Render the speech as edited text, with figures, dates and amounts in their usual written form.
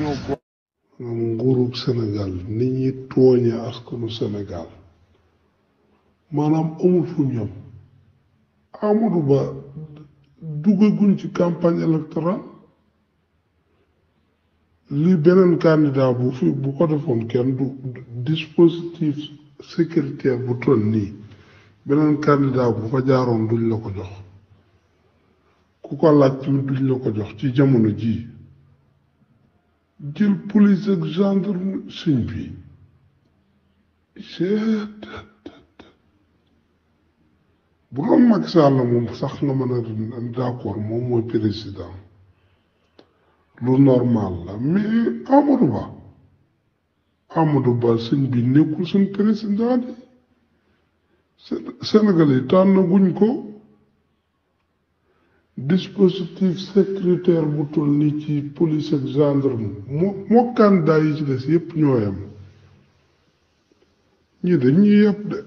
ñoo ko nguurub Sénégal ni ñuy tooñe askanu Sénégal maanaam amul fu ñam Amadou Ba duggaguñ ci campagne électorale li beneen candidat bu ko defoon kenn du dispositif sécuritaire bu toll nii beneen candidat bu fa jaaroon duñ la ko jox ku ko laaj tamit duñ la ko jox ci jamono jii jël police ak gendarme sëñ bi bu doon Macky Sall moom sax nga mën a d'accord moom mooy président lu normal la mais Amadou Ba sëñ bi nekkul suñ président bi Sénégal yi tànn guñ ko dispositif sécuritaire bu toll ni ci police ak gendarme moo candidat yi ci des yépp ñoo yem ñii dañuy yëpp de